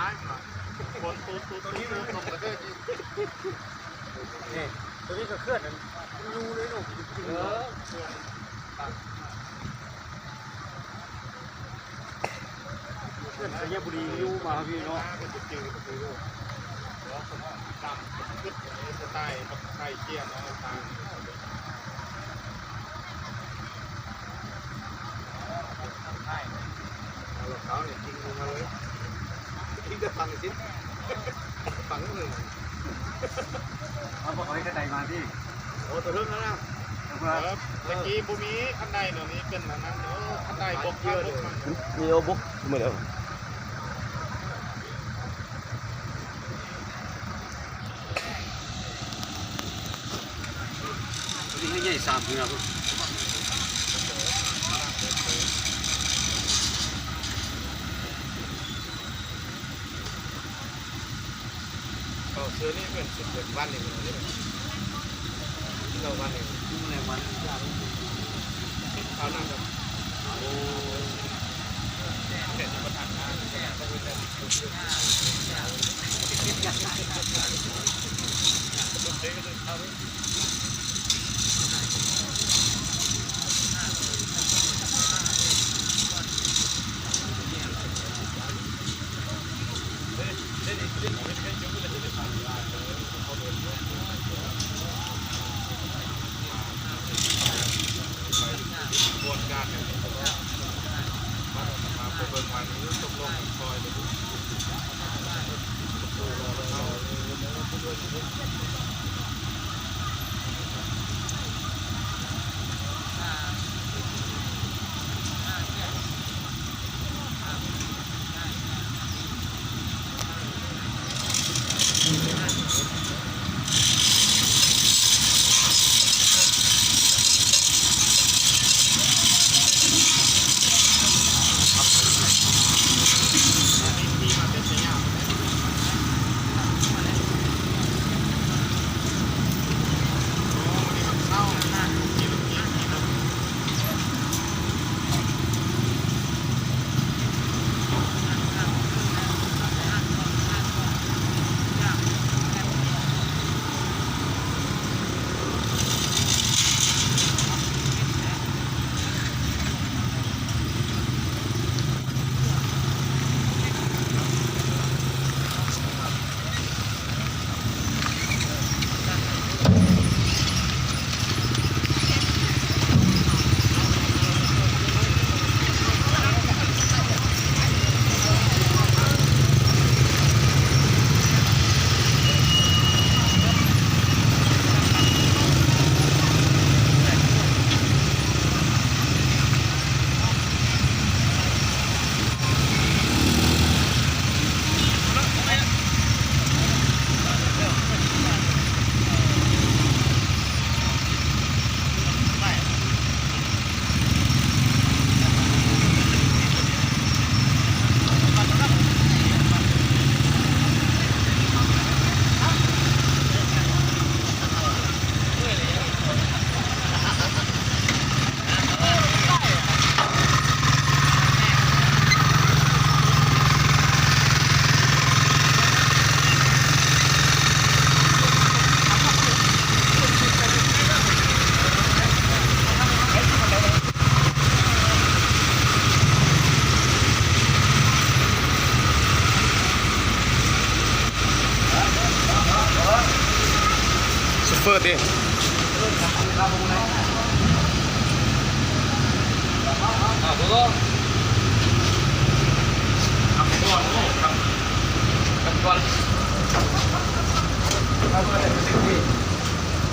ໂຕນີ້ມັນຕົກກະເທີຍຈິງ. ນີ້ ໂຕນີ້ກະເຂື່ອນນັ້ນ ມັນຢູ່ເລີຍເນາະ. ເອີ ເຂື່ອນໄຊຍະບູລີຢູ່ມາພີ່ເນາະ. ເຂົາເຈົ້າຈື່ ດຳ ສະໄຕລ໌ບັກໄຊເຊຍເນາະ ຕ່າງ ເອົາລອງເອົານີ້ກິນເອົາເລີຍ ກິນແຕ່ຟັງຊິ ຟັງເລີຍ. ເອົາບໍ່ເອົາໄດ້ຄັນໄດມາຕິ. ໂອ້ ໂຕເທິງນັ້ນນະ ເອີ ຕະກີ້ບໍ່ມີຄັນໄດເນາະ ມີເປັນອັນນັ້ນ. ໂອ້ ຄັນໄດບົກ ເອີ ມີໂອບົກມື້ແລ້ວ. ອັນນີ້ໃຫ້ໃຫຍ່ສາມເຮືອພຸ້ນ. ເຂົ້າເສືອນີ້ເປັນສຸດເດັດວັນນີ້ເນາະ ເຂົ້າວັນນີ້ ເອົານຳກັນ. ໂອ້ ແຕ່ສຳປະທານນາແຕ່ບໍ່ເປັນແບບ ໂຊເຟີຕິ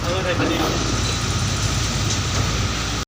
ເອີ ໄດ້ປານນີ້.